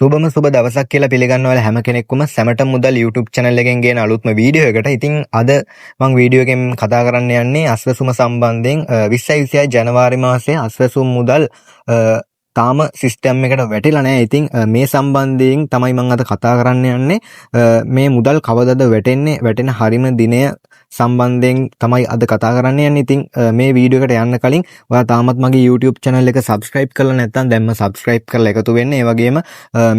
සුබම සුබ දවසක් කියලා පිළිගන්න ඔයාලා හැම කෙනෙක්වම සැමටම මුදල් YouTube channel එකෙන් ගේන අලුත්ම වීඩියෝ එකට. ඉතින් අද මං වීඩියෝ එකෙන් කතා කරන්න යන්නේ අස්වැසුම සම්බන්ධයෙන්. 2026 ජනවාරි මාසයේ අස්වැසුම් මුදල් තාම සිස්ටම් එකට වැටිලා නැහැ. ඉතින් මේ සම්බන්ධයෙන් තමයි මං අද කතා කරන්න යන්නේ. මේ මුදල් කවදද වැටෙන්නේ? වැටෙන හරිම දිනය සම්බන්ධයෙන් තමයි අද කතා කරන්න යන්නේ. ඉතින් මේ වීඩියෝ එකට යන්න කලින් ඔයා තාමත් මගේ YouTube channel එක subscribe කරලා නැත්නම් දැන්ම subscribe කරලා එකතු වෙන්න. ඒ වගේම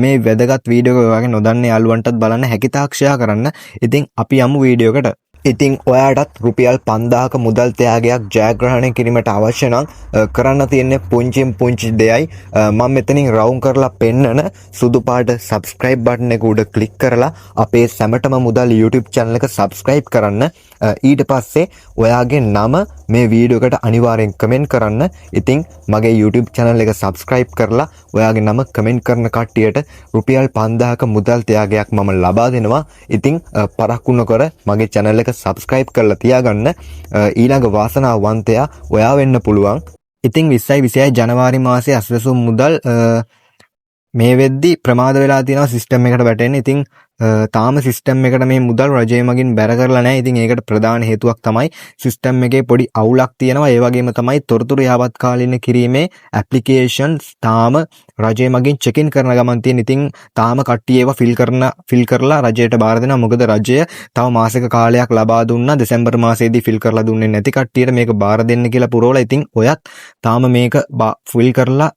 මේ වැදගත් වීඩියෝ එක ඔයාගේ නොදන්න යාළුවන්ටත් බලන්න හැකිතාක් ෂෙයා කරන්න. ඉතින් අපි යමු වීඩියෝ එකට. ඉතින් ඔයාටත් රුපියල් 5000ක මුදල් ත්‍යාගයක් ජයග්‍රහණය කිරීමට අවශ්‍ය නම් කරන්න තියෙන්නේ පුංචිම පුංචි දෙයයි. මම මෙතනින් රවුම් කරලා පෙන්නන සුදු පාට subscribe button එක උඩ ක්ලික් කරලා අපේ සැමටම මුදල් YouTube channel එක subscribe කරන්න. ඊට පස්සේ ඔයාගේ නම මේ වීඩියෝ එකට අනිවාර්යෙන් කමෙන්ට් කරන්න. ඉතින් මගේ YouTube channel එක subscribe කරලා ඔයාගේ නම කමෙන්ට් කරන කට්ටියට රුපියල් 5000ක මුදල් ත්‍යාගයක් මම ලබා දෙනවා. ඉතින් පරක්කු නොකර මගේ channel එක subscribe කරලා තියාගන්න. ඊළඟ වාසනාවන්තයා ඔයා වෙන්න පුළුවන්. ඉතින් 2026 ජනවාරි මාසයේ අස්වැසුම් මුදල් මේ වෙද්දි ප්‍රමාද වෙලා තියෙනවා සිස්ටම් එකට වැටෙන්න. ඉතින් තාම සිස්ටම් එකට මේ මුදල් රජය මගින් බැර කරලා නැහැ. ඉතින් ඒකට ප්‍රධාන හේතුවක් තමයි සිස්ටම් එකේ පොඩි අවුලක් තියෙනවා. ඒ වගේම තමයි තොරතුරු යාවත්කාලීන කිරීමේ ඇප්ලිකේෂන්ස් තාම රජය මගින් චෙක් ඉන් කරන ගමන් තියෙන. ඉතින් තාම කට්ටිය ඒවා ෆිල් කරලා රජයට බාර දෙනවා. මොකද රජය තව මාසික කාලයක් ලබා දුන්නා දෙසැම්බර් මාසයේදී ෆිල් කරලා දුන්නේ නැති කට්ටියට මේක බාර දෙන්න කියලා පුරවලා. ඉතින් ඔයත් තාම මේක ෆිල් කරලා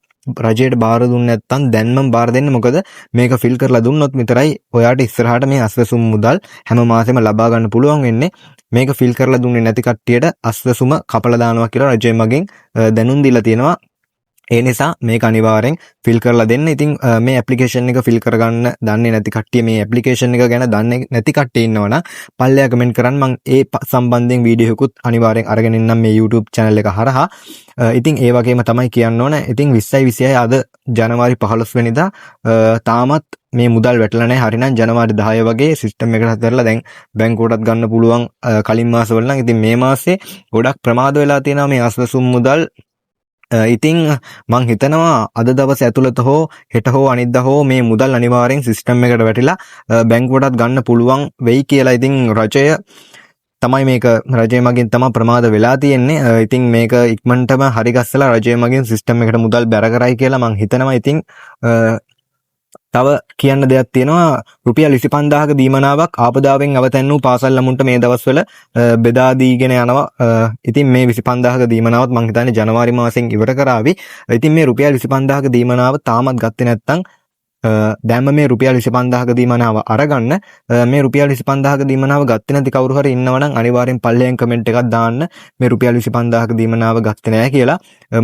රජයට බාර දුන්නේ නැත්නම් දැන්මම බාර දෙන්න. මොකද මේක ෆිල් කරලා දුන්නොත් විතරයි ඔයාට ඉස්සරහට මේ අස්වැසුම් මුදල් හැම මාසෙම ලබා ගන්න පුළුවන් වෙන්නේ. මේක ෆිල් කරලා දුන්නේ නැති කට්ටියට අස්වැසුම කපලා දානවා කියලා රජය මගින් දැනුම් දීලා තියෙනවා. ඒ නිසා මේක අනිවාර්යෙන් ෆිල් කරලා දෙන්න. ඉතින් මේ ඇප්ලිකේෂන් එක ෆිල් කරගන්න දන්නේ නැති කට්ටිය, මේ ඇප්ලිකේෂන් එක ගැන දන්නේ නැති කට්ටිය ඉන්නවා නම් පල්ලෙහා කමෙන්ට් කරන්න. මං ඒ සම්බන්ධයෙන් වීඩියෝ එකකුත් අනිවාර්යෙන් අරගෙන එන්නම් මේ YouTube channel එක හරහා. ඉතින් ඒ වගේම තමයි කියන්න ඕන. ඉතින් 2026 අද ජනවාරි 15 වෙනිදා තාමත් මේ මුදල් වැටලා නැහැ. හරිනම් ජනවාරි 10 වගේ සිස්ටම් එකට හතරලා දැන් බැංකුවටත් ගන්න පුළුවන් කලින් මාසවල නම්. ඉතින් මේ මාසේ ගොඩක් ප්‍රමාද වෙලා තියෙනවා මේ අස්වැසුම් මුදල්. ඉතින් මං හිතනවා අද දවස් ඇතුළත හෝ හෙට හෝ අනිද්දා හෝ මේ මුදල් අනිවාර්යෙන් සිස්ටම් එකට වැටිලා බැංකුවටත් ගන්න පුළුවන් වෙයි කියලා. ඉතින් රජය තමයි මේක රජය මගින් තමයි ප්‍රමාද වෙලා තියෙන්නේ. ඉතින් මේක ඉක්මනටම හරි ගස්සලා රජය මගින් සිස්ටම් එකට මුදල් බැර කරයි කියලා මං හිතනවා. ඉතින් තව කියන්න දෙයක් තියෙනවා. රුපියල් 25,000ක දීමනාවක් ආපදාවෙන් අවතැන් වූ පාසල් ළමුන්ට මේ දවස්වල බෙදා දීගෙන යනවා. ඉතින් මේ 25,000ක දීමනාවත් මං හිතන්නේ ජනවාරි මාසෙන් ඉවර කරાવી. ඉතින් මේ රුපියල් 25,000ක දීමනාව තාමත් ගත්තේ නැත්නම් දැන්ම මේ රුපියල් 25,000ක දීමනාව අරගන්න. මේ රුපියල් 25,000ක දීමනාව ගත්තේ නැති කවුරු හරි ඉන්නවා නම් අනිවාර්යෙන් පල්ලෙන් කමෙන්ට් එකක් දාන්න මේ රුපියල් 25,000ක දීමනාව ගත්තේ නෑ කියලා.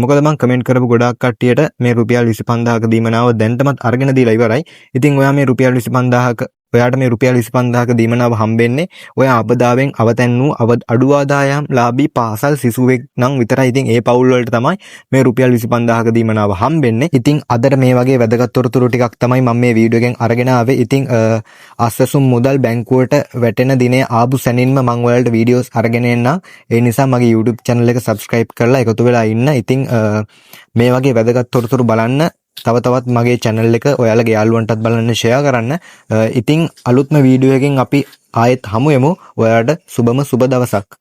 මොකද මං කමෙන්ට් කරපු ගොඩාක් කට්ටියට මේ රුපියල් 25,000ක දීමනාව දැන්ටමත් අරගෙන දීලා ඉවරයි. ඉතින් ඔයා මේ රුපියල් 25,000ක ඔයාට මේ රුපියල් 25,000ක දීමනාව හම්බෙන්නේ ඔයා අපදාවෙන් අවතැන් වූ අඩු ආදායම් ලාභී පාසල් සිසුවෙක් නම් විතරයි. ඉතින් ඒ පවුල් වලට තමයි මේ රුපියල් 25,000ක දීමනාව හම්බෙන්නේ. ඉතින් අදට මේ වගේ වැදගත් තොරතුරු ටිකක් තමයි මම මේ වීඩියෝ එකෙන් අරගෙන ආවේ. ඉතින් අස්වැසුම් මුදල් බැංකුවට වැටෙන දිනේ ආපු සැනින්ම මං ඔයාලට වීඩියෝස් අරගෙන එන්නම්. ඒ නිසා මගේ YouTube channel එක subscribe කරලා එකතු වෙලා ඉන්න. ඉතින් මේ වගේ වැදගත් තොරතුරු බලන්න තව තවත් මගේ channel එක ඔයාලගේ යාළුවන්ටත් බලන්න ෂෙයා කරන්න. ඉතින් අලුත්ම වීඩියෝ එකකින් අපි ආයෙත් හමු වෙමු. ඔයාලට සුබම සුබ දවසක්.